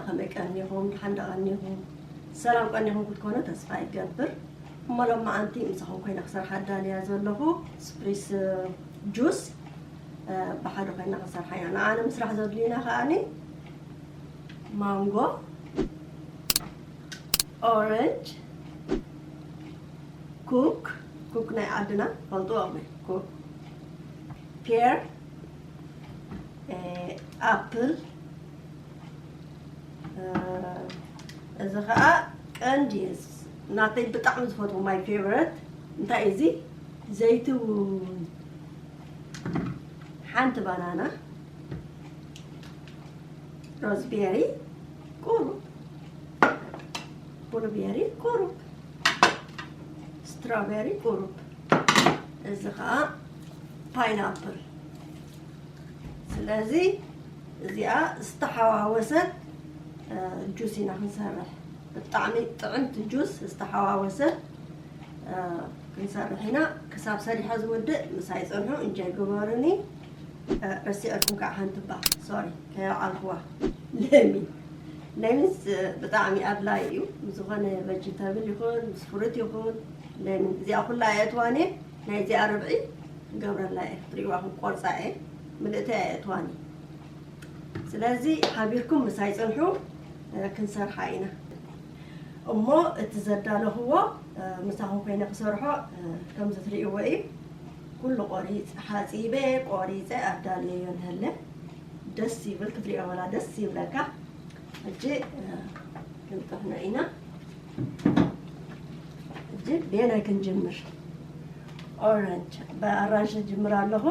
ከመይ ቀኒኹም? ደሓን ዶ ቀኒኹም? ሰላም ቀኒኹም ክትኮኑ ተስፋ ይገብር። እሞ ሎማዓንቲ ምሳኹም ኮይነ ክሰርሓ ኣዳልያ ዘለኹ ስፕሪስ ጁስ፣ እ፣ ብሓደ ኮይና ክንሰርሓ ኢና። ንኣነ ምስራሕ ዘድልዩና ከኣኒ ማንጎ፣ ኦረንጅ፣ ኩክ፣ ኩክ ናይ ዓድና ፈልጥዎ ኢኹም። ኩክ፣ ፔር፣ እ፣ ኣፕል፣ እ፣ እዚ ኸኣ ቀንዲ ናተይ ብጣዕሚ ዝፈትዎ፣ ማይ ፌቨረት። እንታይ እዚ? ዘይትውን፣ ሓንቲ ባናና፣ ሮዝቤሪ ቁሩብ፣ ብሉቤሪ ቁሩብ፣ ስትራቤሪ ቁሩብ፣ እዚ ኸኣ ፓይናፕል። ስለዚ እዚኣ ዝተሓዋወሰት፣ እ፣ ጁስ ኢና ክንሰርሕ። ብጣዕሚ ጥዕምቲ ጁስ ዝተሓዋወሰት፣ እ፣ ክንሰርሕ ኢና። ክሳብ ሰሪሐ ዝውድእ ምሳይ ጽንሑ፣ እንጆይ ግበሩኒ። እ፣ ረሲዐልኩም ከዓ ሓንቲ እባ፣ ሶሪ፣ ከየውዓልኩዋ። ለሚን። ለሚንስ፣ እ፣ ብጣዕሚ ኣድላዪ እዩ። ምስ ዝኾነ ቨጅተብል ይኹን፣ ምስ ፍሩት ይኹን፣ ለሚን። እዚኣ ኩላ ኣየእትዋን እየ። ናይዚኣ ርብዒ ክገብረላ እየ። ክትርእይዋ፣ ክቆርጻ እየ። ምልእቲ ኣየእትዋን እየ። ስለዚ ሓቢርኩም ምሳይ ጽንሑ፣ እ፣ ክንሰርሓ ኢና። እሞ እቲ ዘዳለኽዎ፣ እ፣ ምሳኹም ኮይነ ክሰርሖ፣ እ፣ ከምዚ ትርእይዎ እዩ። ኩሉ ቆሪጽ-፣ ሓጺበ፣ ቆሪጸ፣ ኣዳልየዮ ንሀለ። ደስ ይብል ክትርእዮ፣ ወላ ደስ ይብለካ። ሕጂ፣ እ፣ ክንጥሕኖ ኢና። ሕጂ ቤናይ ክንጅምር። ኦረንጅ፣ ብኣራንሺ ጅምር ኣለኹ።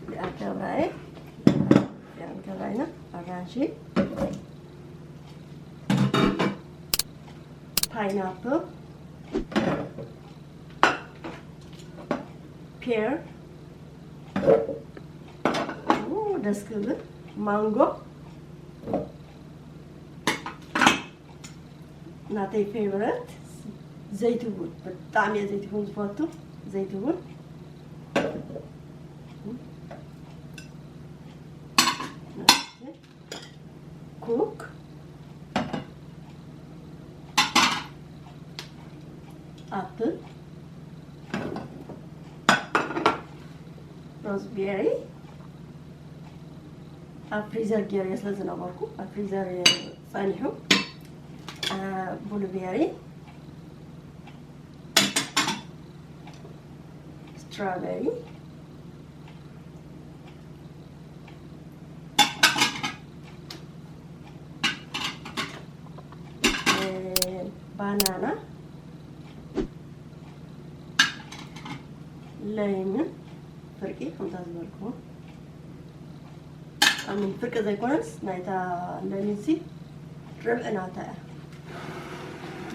እዚኣ ገብራኤ፣ እዚኣ ገብራኤና፣ ኣራንሺ፣ ፓይናፕል፣ ፔር፣ ኡ፣ ደስ ክብል፣ ማንጎ፣ ናተይ ፌቨረት ዘይትውን፣ ብጣዕሚ እየ ዘይትውን ዝፈቱ። ዘይትውን፣ ኩክ፣ ኣፕል፣ ሮዝቤሪ፣ ኣብ ፍሪዘር ገይረ ስለ ዝነበርኩ፣ ኣብ ፍሪዘር ጸኒሑ፣ እ፣ ብሉቤሪ፣ ስትራቤሪ፣ እ፣ ባናና፣ ለይምን፣ ፍርቂ ከምታ ዝበልኩዎ። ኣሚን፣ ፍርቂ ዘይኮነስ ናይታ ለሚንሲ ርብዒ ናታ እያ።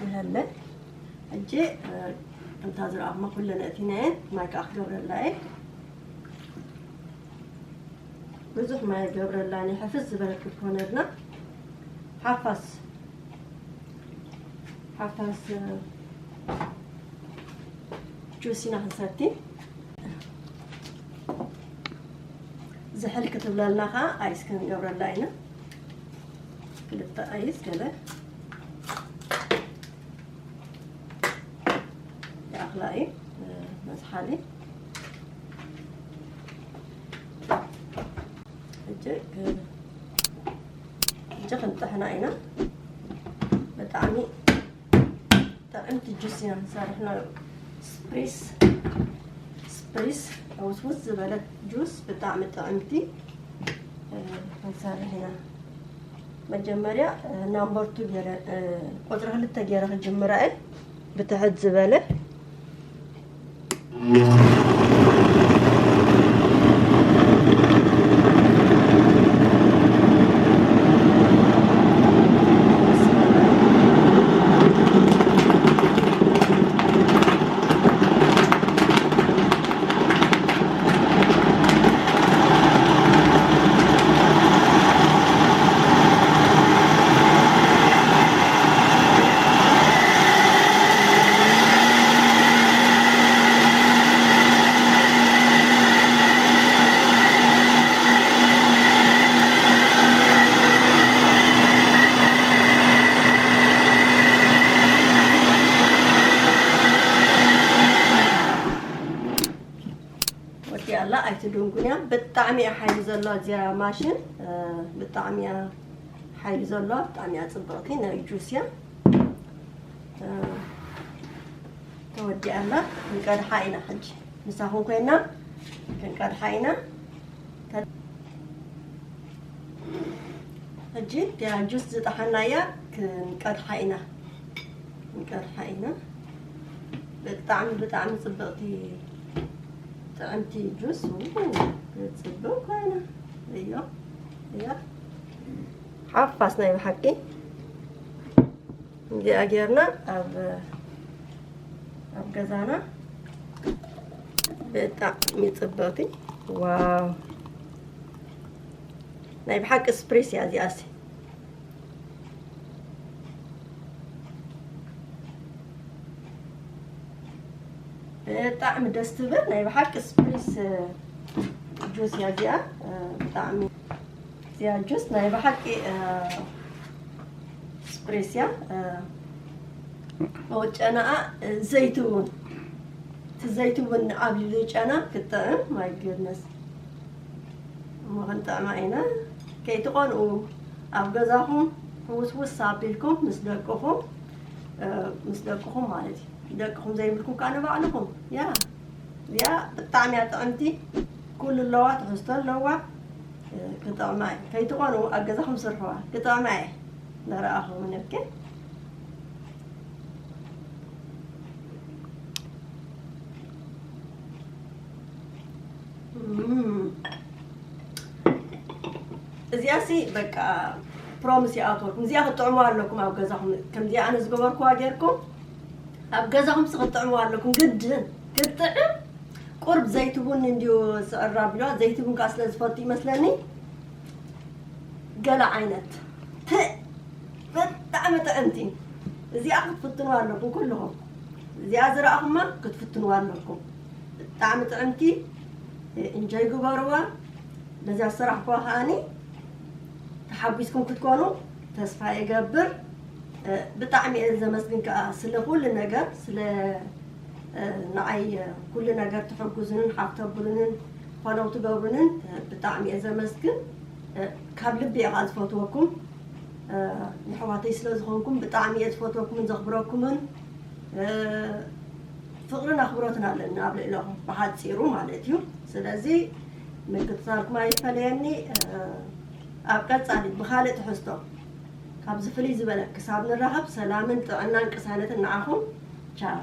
ይሃለ። ሕጂ፣ እ፣ ከምታ ዝረኣኹማ ኩለን ኣእቲናየን፣ ማይ ከዓ ክገብረላ እየ። ብዙሕ ማይ ገብረላኒ፣ ሕፍስ ዝበለት ክትኮነልና። ሓፋስ፣ ሓፋስ፣ እ፣ ጁስ ኢና ክንሰቲ። ዝሕል ክትብለልና ከዓ ኣይስ ክንገብረላ ኢና። ክልተ ኣይስ ገለ ይኣኽላ እዩ፣ እ፣ መዝሓሊ። ሕጂ ክ-፣ ሕጂ ክንጥሕና ኢና። ብጣዕሚ ጥዕምቲ ጁስ ኢና ክንሰርሕ ና-፣ ስፕሪስ፣ ስፕሪስ፣ ሕውስውስ ዝበለት ጁስ ብጣዕሚ ጥዕምቲ፣ እ፣ ክንሰርሕ ኢና። መጀመርያ፣ እ፣ ናምበር ቱ ገይረ፣ እ፣ ቁጽሪ ክልተ ገይረ ክጅምራ እየ። ብትሕት ዝበለ። ላ ኣይትደንጉን እያ። ብጣዕሚ እያ ሓይሊ ዘለዋ እዚኣ ማሽን፣ እ፣ ብጣዕሚ እያ ሓይሊ ዘለዋ፣ ብጣዕሚ እያ ጽብቕቲ ናይ ጁስ እያ። እ፣ ተወዲኣና ክንቀድሓ ኢና ሕጂ። ምሳኹም ኮይና ክንቀድሓ ኢና። ሕጂ እቲኣ ጁስ ዝጠሓናያ ክንቀድሓ ኢና። ክንቀድሓ ኢና። ብጣዕሚ፣ ብጣዕሚ ጽብቕቲ ጥዕምቲ ጁስ። ው፣ ጽብቕ ኮይና። እዮ፣ እያ። ሓፋስ ናይ ብሓቂ። እዚኣ ጌርና ኣብ፣ ኣብ ገዛና ብጣዕሚ ጽብቕቲ። ዋው። ናይ ብሓቂ ስፕሪስ እያ እዚኣሲ። ብጣዕሚ ደስ ትብል ናይ ብሓቂ ስፕሪስ ጁስ እያ እዚኣ። ብጣዕሚ እዚኣ ጁስ ናይ ብሓቂ ስፕሪስ እያ። ጨናኣ ዘይቲ እውን፣ እቲ ዘይቲ እውን ኣብሊሉ ጨና ክጥዕም። My goodness። እሞ ክንጥዕማ ኢና። ከይትቐንኡ፣ ኣብ ገዛኹም ሕውስውስ ኣቢልኩም ምስ ደቅኹም፣ እ፣ ምስ ደቅኹም ማለት እዩ። ደቅኹም ዘይብልኩም ከኣ ንባዕልኹም። ያ፣ ያ ብጣዕሚ እያ ጥዕምቲ። ኩሉ ኣለዋ፣ ትሕዝቶ ኣለዋ። እ፣ ክጥዕማ እዩ። ከይትቐንኡ፣ ኣብ ገዛኹም ስርሕዋ። ክጥዕማ እየ። ንረኣኹም ንብኪ። እም። እዚኣሲ በቃ ፕሮሚስ ይኣትወልኩም። እዚኣ ክትጥዕሙዋ ኣለኩም ኣብ ገዛኹም። ከምዚኣ ኣነ ዝገበርኩዋ ጌርኩም ኣብ ገዛኹምሲ ክትጥዕሙዋ ኣለኩም። ግድን ክትጥዕም ቁርብ ዘይቲ ቡኒ እንድዩ ዝዕር ኣቢልዋ። ዘይቲ ቡን ከኣ ስለ ዝፈቱ ይመስለኒ። ገለ ዓይነት ት-፣ ብጣዕሚ ጥዕምቲ። እዚኣ ክትፍትንዋ ኣለኩም ኩልኹም። እዚኣ ዝረኣኹማ ክትፍትንዋ ኣለኩም። ብጣዕሚ ጥዕምቲ። እንጆይ ግበርዋ። በዚ ኣሰራሕኳ ከኣኒ ተሓጒስኩም ክትኮኑ ተስፋ ይገብር። እ፣ ብጣዕሚ እየ ዘመስግን ከኣ ስለ ኩሉ ነገር፣ ስለ፣ እ፣ ንዓይ፣ እ፣ ኩሉ ነገር ትሕግዙንን ሓፍ ተብሉንን ፎሎው ትገብሩንን፣ እ፣ ብጣዕሚ እየ ዘመስግን። እ፣ ካብ ልቢ እየ ከኣ ዝፈትወኩም። እ፣ የሕዋተይ ስለ ዝኾንኩም ብጣዕሚ እየ ዝፈትወኩምን ዘኽብረኩምን። እ፣ ፍቕርን ኣኽብሮትን ኣለኒ ኣብ ልዕለኹም፣ ብሓጺሩ ማለት እዩ። ስለዚ ምክትታልኩም ኣይፈለየኒ። እ፣ ኣብ ቀጻሊ ብኻልእ ትሕዝቶ ካብዚ ፍልይ ዝበለ ክሳብ ንራኸብ፣ ሰላምን ጥዕናን ቅሳነትን ንዓኹም። ቻው።